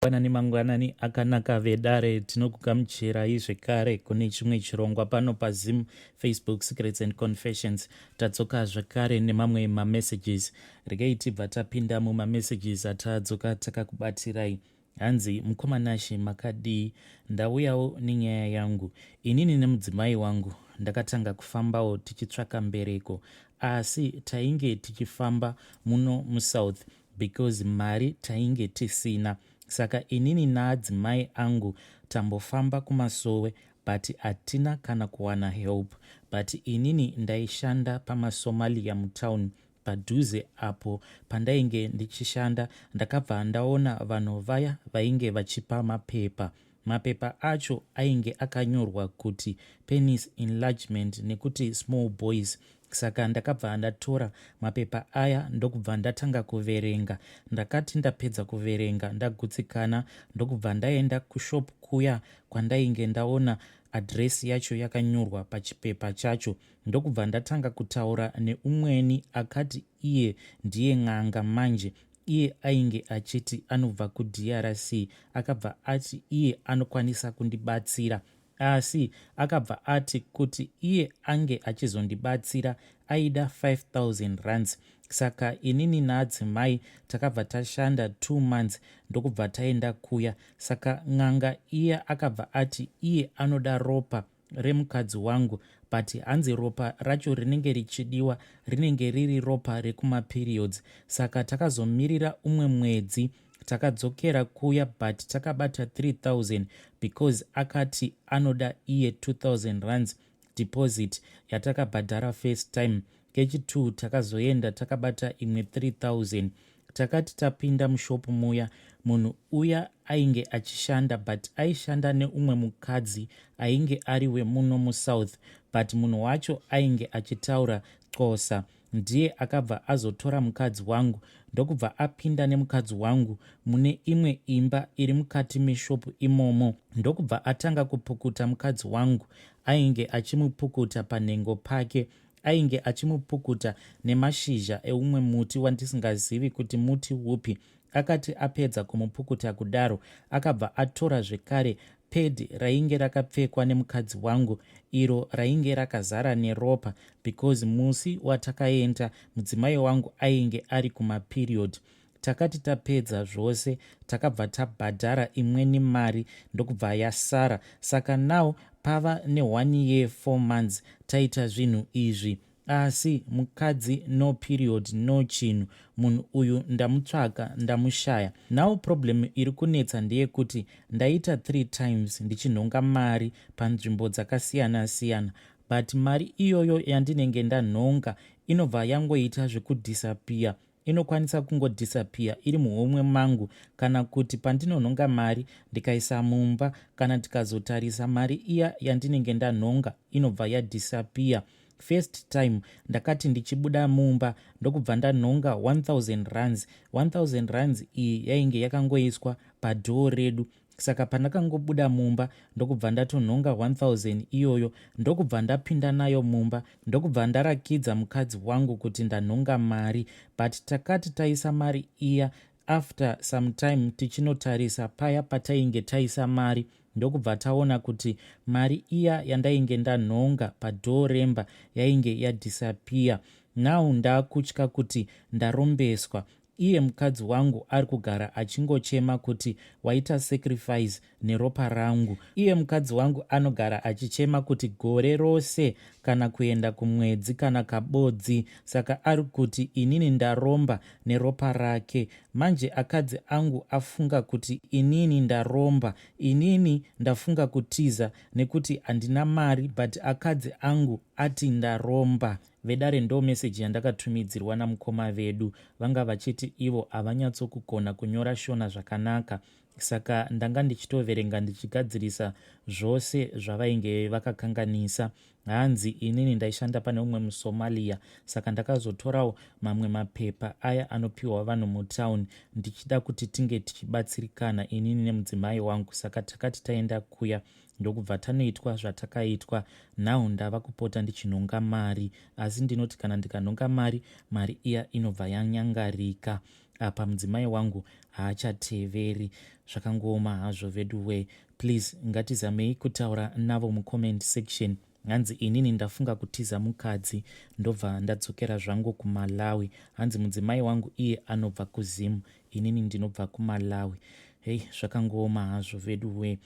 Mangwanani mangwanani akanaka vedare, tinokugamuchirai zvekare kune chimwe chirongwa pano paZim Facebook Secrets and Confessions. Tadzoka zvekare nemamwe mamessages. Regai tibva tapinda mumamessages atadzoka takakubatirai. Hanzi mukoma Nashe makadii? Ndauyawo nenyaya yangu. Inini nemudzimai wangu ndakatanga kufambawo tichitsvaka mbereko asi tainge tichifamba muno muSouth because mari tainge tisina saka inini naadzimai angu tambofamba kumasowe but hatina kana kuwana help but inini ndaishanda pamasomalia mutown padhuze apo pandainge ndichishanda ndakabva ndaona vanhu vaya vainge vachipa mapepa mapepa acho ainge akanyorwa kuti penis enlargement nekuti small boys. Saka ndakabva ndatora mapepa aya ndokubva ndatanga kuverenga. Ndakati ndapedza kuverenga ndagutsikana ndokubva ndaenda kushop kuya kwandainge ndaona address yacho yakanyorwa pachipepa chacho ndokubva ndatanga kutaura neumweni akati iye ndiye n'anga manje iye ainge achiti anobva kuDRC akabva ati iye anokwanisa kundibatsira Asi akabva ati kuti iye ange achizondibatsira aida 5000 rands. Saka inini naadzimai takabva tashanda 2 months ndokubva taenda kuya. Saka n'anga iya akabva ati iye anoda ropa remukadzi wangu but hanzi ropa racho rinenge richidiwa rinenge riri ropa rekumaperiods. Saka takazomirira umwe mwedzi Takadzokera kuya but takabata 3000 because akati anoda iye 2000 rands deposit yatakabhadhara first time. Kechi2 takazoenda takabata imwe 3000. Takati tapinda mushop muya munhu uya ainge achishanda but aishanda neumwe mukadzi ainge ari wemuno musouth but munhu wacho ainge achitaura Xhosa. Ndiye akabva azotora mukadzi wangu ndokubva apinda nemukadzi wangu mune imwe imba iri mukati meshopu imomo ndokubva atanga kupukuta mukadzi wangu. Ainge achimupukuta panhengo pake. Ainge achimupukuta nemashizha eumwe muti wandisingazivi kuti muti upi. Akati apedza kumupukuta kudaro akabva atora zvekare pad rainge rakapfekwa nemukadzi wangu iro rainge rakazara neropa because musi watakaenda mudzimai wangu ainge ari kumaperiod. Takati tapedza zvose takabva tabhadhara imweni mari ndokubva yasara saka now pava neone year four months taita zvinhu izvi. Asi mukadzi no period no chinhu. Munhu uyu ndamutsvaka ndamushaya. Now problem iri kunetsa ndeyekuti ndaita 3 times ndichinhonga mari panzvimbo dzakasiyana siyana but mari iyoyo yandinenge ndanhonga inobva yangoita zvekudisappear. Inokwanisa kungodisappear iri muhomwe mangu kana kuti pandinonhonga mari ndikaisa mumba kana tikazotarisa mari iya yandinenge ndanhonga inobva yadisappear. First time ndakati ndichibuda mumba ndokubva ndanhonga 1000 rands. 1000 rands iyi yainge yakangoiswa padhoo redu saka pandakangobuda mumba ndokubva ndatonhonga 1000 iyoyo ndokubva ndapinda nayo mumba ndokubva ndarakidza mukadzi wangu kuti ndanhonga mari but takati taisa mari iya after some time tichinotarisa paya patainge taisa mari ndokubva taona kuti mari iya yandainge ndanhonga padhoo remba yainge yadisappear. Now ndakutya kuti ndarombeswa Iye mukadzi wangu ari kugara achingochema kuti waita sacrifice neropa rangu. Iye mukadzi wangu anogara achichema kuti gore rose kana kuenda kumwedzi kana kabodzi saka ari kuti inini ndaromba neropa rake. Manje akadzi angu afunga kuti inini ndaromba. Inini ndafunga kutiza nekuti handina mari but akadzi angu ati ndaromba. Vedare ndo message yandakatumidzirwa namukoma vedu vanga vachiti ivo havanyatsokugona kunyora shona zvakanaka saka ndanga ndichitoverenga ndichigadzirisa zvose zvavainge vakakanganisa. Hanzi inini ndaishanda pane umwe muSomalia saka ndakazotorawo mamwe mapepa aya anopiwa vanhu mutown ndichida kuti tinge tichibatsirikana inini nemudzimai wangu saka takati taenda kuya ndokubva tanoitwa zvatakaitwa now ndava kupota ndichinhonga mari asi ndinoti kana ndikanhonga mari mari iya inobva yanyangarika. Apa mudzimai wangu haachateveri. Zvakangooma hazvo veduwee. Please ngatizamei kutaura navo mucomment section. Hanzi inini ndafunga kutiza mukadzi ndobva ndadzokera zvangu kuMalawi. Hanzi mudzimai wangu iye anobva kuZim inini ndinobva kuMalawi. Hei zvakangooma hazvo veduwee.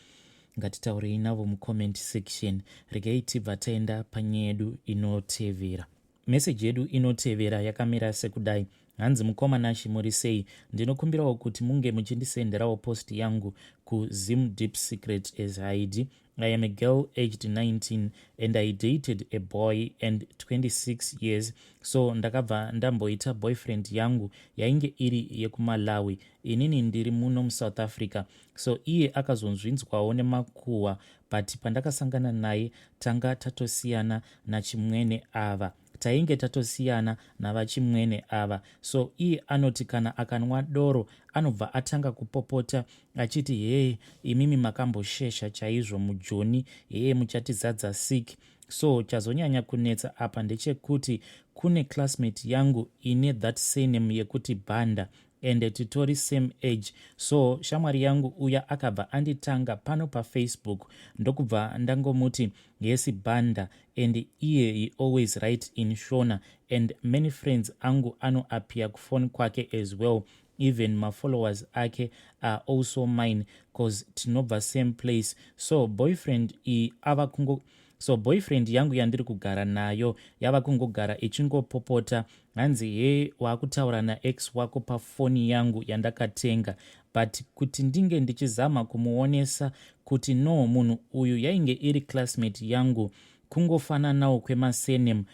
Ngatitaurei navo mucomment section. Regai tibva taenda panyaya yedu inotevera. Message yedu inotevera yakamira sekudai. Hanzi mukoma Nashy muri sei? Ndinokumbirawo kuti munge muchindisenderawo post yangu kuZim Deep Secret as Heidi. I am a girl aged 19 and I dated a boy and 26 years so ndakabva ndamboita boyfriend yangu yainge iri yekuMalawi inini ndiri muno muSouth Africa so iye akazonzvinzwawo nemakuhwa but pandakasangana naye tanga tatosiyana nachimwene ava tainge tatosiyana navachimwene ava so iye anoti kana akanwa doro anobva atanga kupopota achiti hee imimi makamboshesha chaizvo mujoni hee muchatizadza sick so chazonyanya kunetsa apa ndechekuti kune classmate yangu ine that surname yekuti Banda ende titori same age so shamwari yangu uya akabva anditanga pano pafacebook ndokubva ndangomuti yesi Banda and iye he always write in Shona and many friends angu anoappear kufoni kwake as well. Even mafollowers ake are also mine cause tinobva same place. So boyfriend iyi ava kungo so boyfriend yangu yandiri kugara nayo yava kungogara ichingopopota hanzi he waakutaura naex wako pafoni yangu yandakatenga but kuti ndinge ndichizama kumuonesa kuti no munhu uyu yainge iri classmate yangu kungofananawo kwemasurname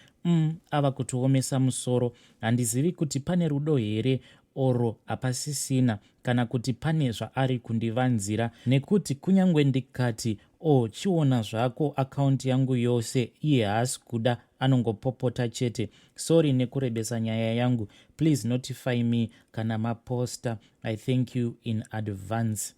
ava kutoomesa musoro. Handizivi kuti pane rudo here oro hapasisina kana kuti pane zvaari kundivanzira nekuti kunyange ndikati o chiona zvako akaunti yangu yose iye haasi kuda anongopopota chete. Sorry nekurebesa nyaya yangu. Please notify me kana maposta. I thank you in advance.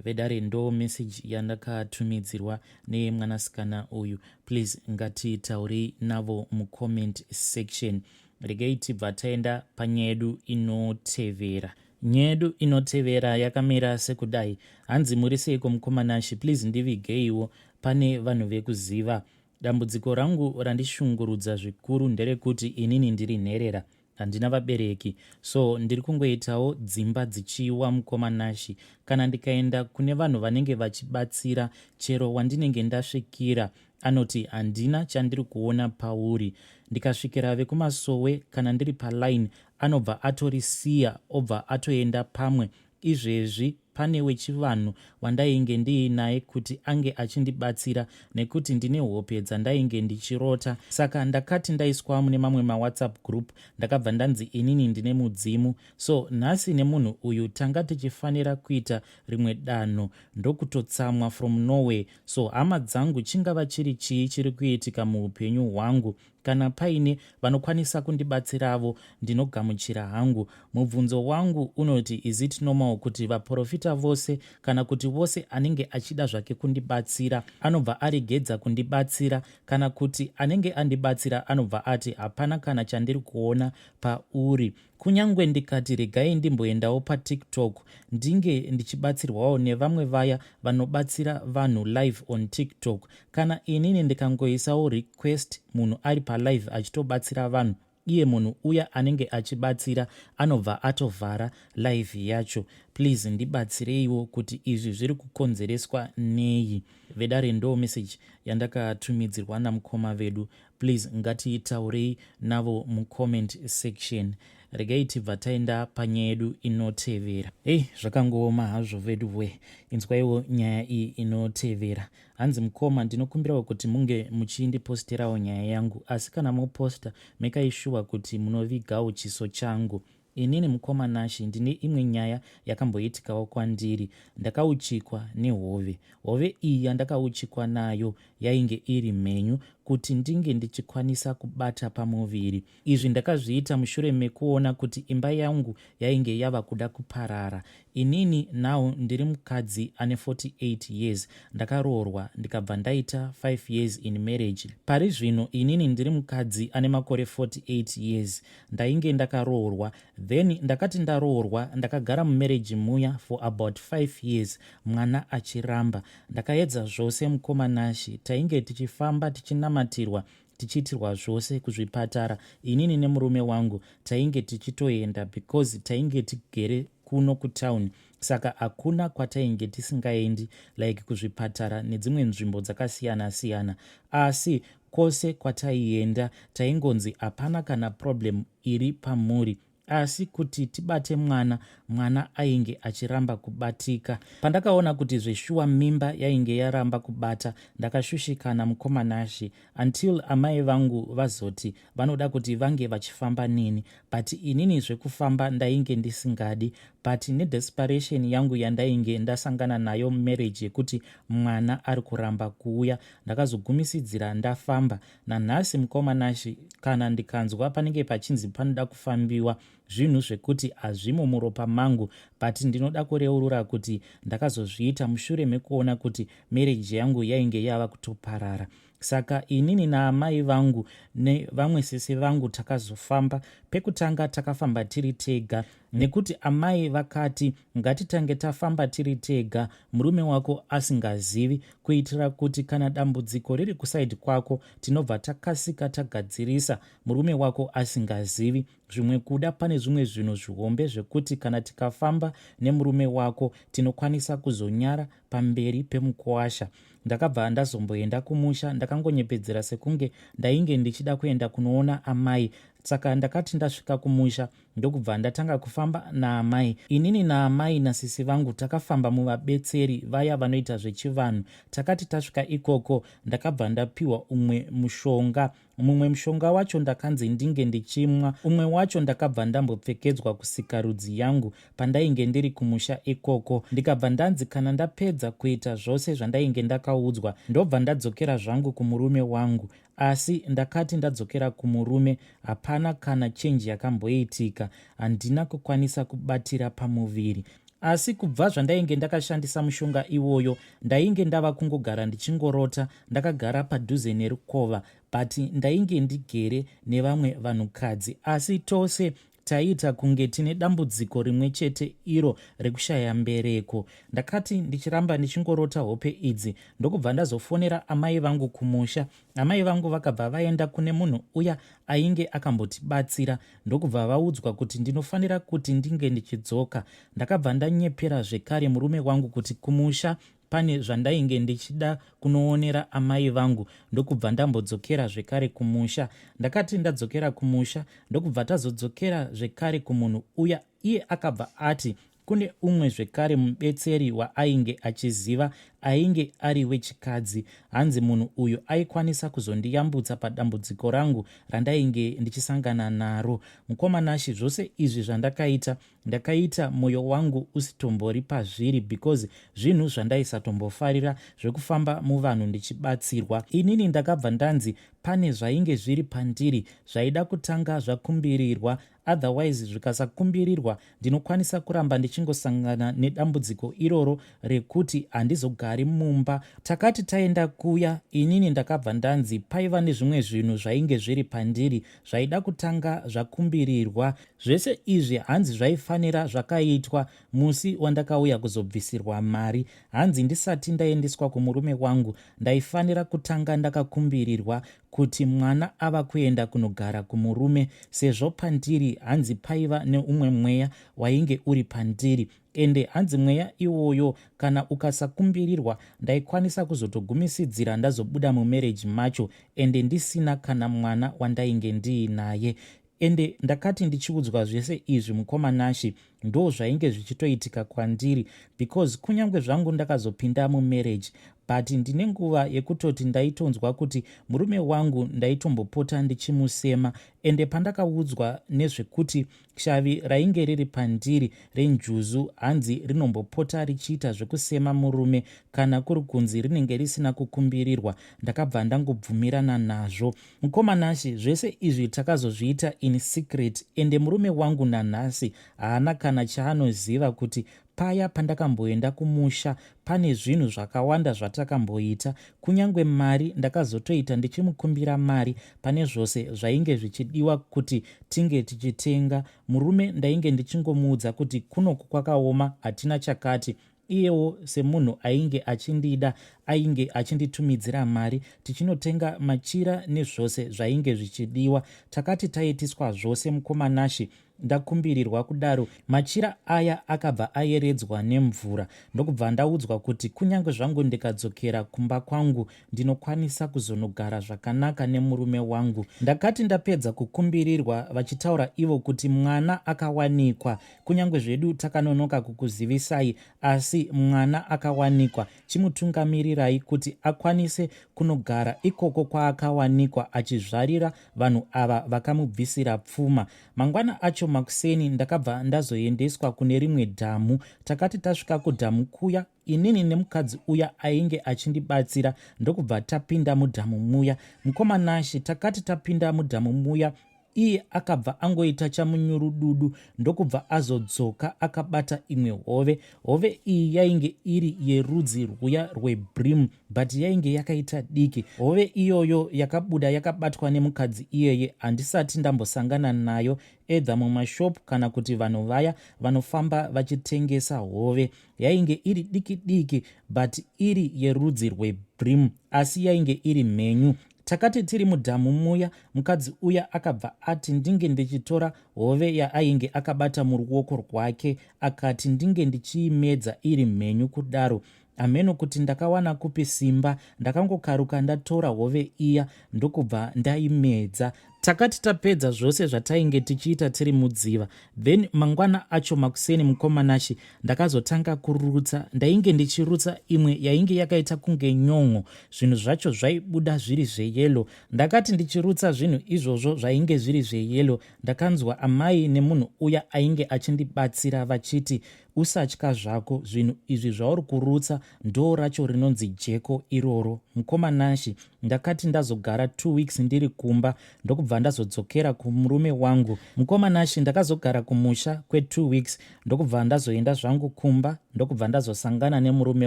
Vedare ndo message yandakatumidzirwa nemwanasikana uyu. Please ngatitaurei navo mucomment section. Regai tibva taenda panyaya yedu inotevera. Nyaya yedu inotevera yakamira sekudai. Hanzi muri seiko mukoma Nashy? Please ndivigeiwo pane vanhu vekuziva. Dambudziko rangu randishungurudza zvikuru nderekuti inini ndiri nherera handina vabereki so ndiri kungoitawo dzimba dzichiwa mukoma Nashy. Kana ndikaenda kune vanhu vanenge vachibatsira chero wandinenge ndasvikira anoti handina chandiri kuona pauri. Ndikasvikira vekumasowe kana ndiri paline anobva atorisiya obva atoenda pamwe. Izvezvi pane wechivanhu wandainge ndiinaye kuti ange achindibatsira nekuti ndine hope dzandainge ndichirota. Saka ndakati ndaiswa mune mamwe mawhatsapp group ndakabva ndanzi inini ndine mudzimu. So nhasi nemunhu uyu tanga tichifanira kuita rimwe danho ndokutotsamwa from nowhere. So hama dzangu chingava chiri chii chiri kuitika muupenyu hwangu? Kana paine vanokwanisa kundibatsiravo ndinogamuchira hangu. Mubvunzo wangu unoti is it normal kuti vaprofita vose kana kuti vose anenge achida zvake kundibatsira anobva aregedza kundibatsira kana kuti anenge andibatsira anobva ati hapana kana chandiri kuona pauri? Kunyange ndikati regai ndimboendawo paTikTok ndinge ndichibatsirwawo nevamwe vaya vanobatsira vanhu live on TikTok kana inini ndikangoisawo request munhu ari palive achitobatsira vanhu iye munhu uya anenge achibatsira anobva atovhara live yacho. Please ndibatsireiwo kuti izvi zviri kukonzereswa nei. Vedare ndo message yandakatumidzirwa namukoma vedu. Please ngatiitaurei navo mucomment section. Regai tibva taenda panyaya yedu inotevera. Hei zvakangooma hazvo vedu we. Inzwaiwo nyaya iyi inotevera. Hanzi mukoma ndinokumbirawo kuti munge muchindiposterawo nyaya yangu asi kana moposta mekai shuwa kuti munovigawo chiso changu. Inini mukoma Nashy ndine imwe nyaya yakamboitikawo kwandiri. Ndakauchikwa nehove. Hove iyi yandakauchikwa nayo yainge iri mhenyu. kuti ndinge ndichikwanisa kubata pamuviri. Izvi ndakazviita mushure mekuona kuti imba yangu yainge yava kuda kuparara. Inini now ndiri mukadzi ane 48 years ndakaroorwa ndikabva ndaita 5 years in marriage. Pari zvino inini ndiri mukadzi ane makore 48 years ndainge ndakaroorwa then ndakati ndaroorwa ndakagara mumarriage muya for about 5 years mwana achiramba. Ndakaedza zvose mukoma Nashy tainge tichifamba tichinamatirwa tichiitirwa zvose kuzvipatara inini nemurume wangu tainge tichitoenda because tainge tigere kuno kutown saka hakuna kwatainge tisingaendi like kuzvipatara nedzimwe nzvimbo dzakasiyana siyana asi kwose kwataienda taingonzi hapana kana problem iri pamuri Asi kuti tibate mwana, mwana ainge achiramba kubatika. Pandakaona kuti zveshuwa mimba yainge yaramba kubata, ndakashushikana mukoma Nashy until amai vangu vazoti vanoda kuti vange vachifamba neni but inini zvekufamba ndainge ndisingadi but nedesperation yangu yandainge ndasangana nayo mumarriage yekuti mwana ari kuramba kuuya ndakazogumisidzira ndafamba Nanhasi mukoma Nashy kana ndikanzwa panenge pachinzi panoda kufambiwa zvinhu zvekuti hazvimo muropa mangu but ndinoda kureurura kuti ndakazozviita mushure mekuona kuti marriage yangu yainge yava kutoparara. Saka inini naamai vangu nevamwe sisi vangu takazofamba. Pekutanga takafamba tiri tega nekuti amai vakati ngatitange tafamba tiri tega murume wako asingazivi kuitira kuti kana dambudziko riri kusaidi kwako tinobva takasika tagadzirisa murume wako asingazivi. Zvimwe kuda pane zvimwe zvinhu zvihombe zvekuti kana tikafamba nemurume wako tinokwanisa kuzonyara pamberi pemukuwasha. Ndakabva ndazomboenda kumusha ndakangonyepedzera sekunge ndainge ndichida kuenda kunoona amai saka ndakati ndasvika kumusha ndokubva ndatanga kufamba naamai. Inini naamai nasisi vangu takafamba muvabetseri vaya vanoita zvechivanhu. Takati tasvika ikoko ndakabva ndapiwa umwe mushonga. Mumwe mushonga wacho ndakanzi ndinge ndichimwa, umwe wacho ndakabva ndambopfekedzwa kusikarudzi yangu pandainge ndiri kumusha ikoko ndikabva ndanzi kana ndapedza kuita zvose zvandainge ndakaudzwa ndobva ndadzokera zvangu kumurume wangu. Asi ndakati ndadzokera kumurume hapana kana change yakamboitika, handina kukwanisa kubatira pamuviri. Asi kubva zvandainge ndakashandisa mushonga iwoyo ndainge ndava kungogara ndichingorota ndakagara padhuze nerukova but ndainge ndigere nevamwe vanhukadzi asi tose Taiita kunge tine dambudziko rimwe chete iro rekushaya mbereko. Ndakati ndichiramba ndichingorota hope idzi ndokubva ndazofonera amai vangu kumusha. Amai vangu vakabva vaenda kune munhu uya ainge akambotibatsira ndokubva vaudzwa kuti ndinofanira kuti ndinge ndichidzoka. Ndakabva ndanyepera zvekare murume wangu kuti kumusha Pane zvandainge ndichida kunoonera amai vangu ndokubva ndambodzokera zvekare kumusha. Ndakati ndadzokera kumusha ndokubva tazodzokera zvekare kumunhu uya iye akabva ati kune umwe zvekare mubetseri waainge achiziva ainge ari wechikadzi. Hanzi munhu uyu aikwanisa kuzondiyambutsa padambudziko rangu randainge ndichisangana naro. Mukoma Nashy zvose izvi zvandakaita Ndakaita moyo wangu usitombori pazviri because zvinhu zvandaisatombofarira zvekufamba muvanhu ndichibatsirwa. Inini ndakabva ndanzi pane zvainge zviri pandiri zvaida kutanga zvakumbirirwa otherwise zvikasakumbirirwa ndinokwanisa kuramba ndichingosangana nedambudziko iroro rekuti handizogari mumba. Takati taenda kuya inini ndakabva ndanzi paiva nezvimwe zvinhu zvainge zviri pandiri zvaida kutanga zvakumbirirwa. Zvese izvi hanzi zvaifanira zvakaitwa musi wandakauya kuzobvisirwa mari. Hanzi ndisati ndaendeswa kumurume wangu ndaifanira kutanga ndakakumbirirwa kuti mwana ava kuenda kunogara kumurume sezvo pandiri hanzi paiva neumwe mweya wainge uri pandiri Ende hanzi mweya iwoyo kana ukasakumbirirwa ndaikwanisa kuzotogumisidzira ndazobuda mumarriage macho ende ndisina kana mwana wandainge ndiinaye. Ende ndakati ndichiudzwa zvese izvi mukoma Nashy Ndo zvainge zvichitoitika kwandiri because kunyange zvangu ndakazopinda mumarriage, but ndine nguva yekutoti ndaitonzwa kuti murume wangu ndaitombopota ndichimusema. Ende pandakaudzwa nezvekuti shavi rainge riri pandiri renjuzu, hanzi rinombopota richiita zvekusema murume kana kuri kunzi rinenge risina kukumbirirwa, ndakabva ndangobvumirana nazvo. Mukoma Nashi, zvese izvi takazozviita in secret, ende murume wangu nanhasi haana kana chaanoziva kuti paya pandakamboenda kumusha pane zvinhu zvakawanda zvatakamboita. Kunyange mari ndakazotoita ndichimukumbira mari pane zvose zvainge zvichidiwa kuti tinge tichitenga. Murume ndainge ndichingomuudza kuti kunoku kwakaoma, hatina chakati. Iyewo semunhu ainge achindida ainge achinditumidzira mari tichinotenga machira nezvose zvainge zvichidiwa. Takati taitiswa zvose, mukoma Nashi, ndakumbirirwa kudaro, machira aya akabva ayeredzwa nemvura, ndokubva ndaudzwa kuti kunyange zvangu ndikadzokera kumba kwangu ndinokwanisa kuzonogara zvakanaka nemurume wangu. Ndakati ndapedza kukumbirirwa, vachitaura ivo kuti mwana akawanikwa, kunyange zvedu takanonoka kukuzivisai, asi mwana akawanikwa, chimutungamirirai kuti akwanise kunogara ikoko kwaakawanikwa achizvarira vanhu ava vakamubvisira pfuma. Mangwana acho makuseni ndakabva ndazoendeswa kune rimwe dhamu. Takati tasvika kudhamu kuya, inini nemukadzi uya ainge achindibatsira ndokubva tapinda mudhamu muya. Mukoma Nashi, takati tapinda mudhamu muya, iye akabva angoita chamunyurududu ndokubva azodzoka akabata imwe hove. Hove iyi yainge iri yerudzi rwuya rwebrim, but yainge yakaita diki. Hove iyoyo yakabuda yakabatwa nemukadzi iyeye handisati ndambosangana nayo either mumashop kana kuti vanhu vaya vanofamba vachitengesa hove. Yainge iri diki diki but iri yerudzi rwebrim, asi yainge iri mhenyu. Takati tiri mudhamu muya, mukadzi uya akabva ati ndinge ndichitora hove yaainge akabata muruoko rwake, akati ndinge ndichiimedza iri mhenyu kudaro. Hameno kuti ndakawana kupi simba, ndakangokaruka ndatora hove iya ndokubva ndaimedza. Takati tapedza zvose zvatainge tichiita tiri mudziva, then mangwana acho makuseni, mukoma Nashi, ndakazotanga kurutsa. Ndainge ndichirutsa imwe yainge yakaita kunge nyon'o, zvinhu zvacho zvaibuda zviri zveyellow. Ndakati ndichirutsa zvinhu izvozvo zvainge zviri zveyellow, ndakanzwa amai nemunhu uya ainge achindibatsira vachiti, "Usatya zvako, zvinhu izvi zvauri kurutsa ndo racho rinonzi jeko iroro." Mukoma Nashi, ndakati ndazogara 2 weeks ndiri kumba ndokubva ndazodzokera kumurume wangu. Mukoma Nashi, ndakazogara kumusha kwe2 weeks ndokubva ndazoenda zvangu kumba, ndokubva ndazosangana nemurume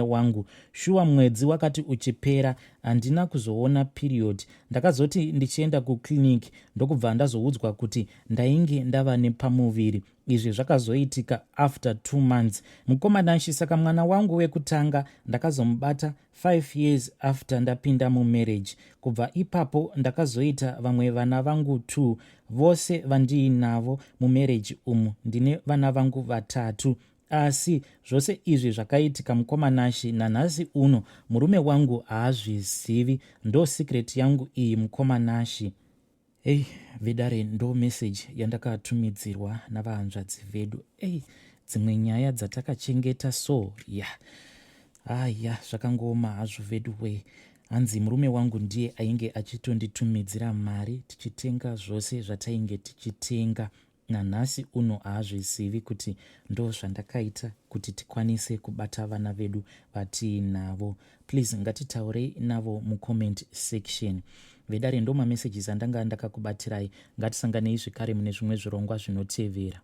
wangu. Shuwa, mwedzi wakati uchipera handina kuzoona period. Ndakazoti ndichienda kuclinic ndokubva ndazoudzwa kuti ndainge ndava nepamuviri. Izvi zvakazoitika after 2 months, mukoma Nashi. Saka mwana wangu wekutanga ndakazomubata 5 years after ndapinda mumarriage. Kubva ipapo ndakazoita vamwe vana vangu 2. Vose vandiinavo mumarriage umu, ndine vana vangu vatatu. Asi zvose izvi zvakaitika, mukoma Nashi, nanhasi uno murume wangu haazvizivi. Ndo secret yangu iyi, mukoma Nashi. Ei vedare, ndo message yandakatumidzirwa navahanzvadzi vedu. Ei, dzimwe nyaya dzatakachengeta so ya yeah. Aya zvakangooma hazvo vedu wei. Hanzi murume wangu ndiye ainge achitonditumidzira mari tichitenga zvose zvatainge tichitenga. Nanhasi uno haazvizivi kuti ndo zvandakaita kuti tikwanise kubata vana vedu vatiinavo. Please, ngatitaurei navo mucomment section. Vedare, ndo mamessages andanga ndakakubatirai. Ngatisanganei zvekare mune zvimwe zvirongwa zvinotevera.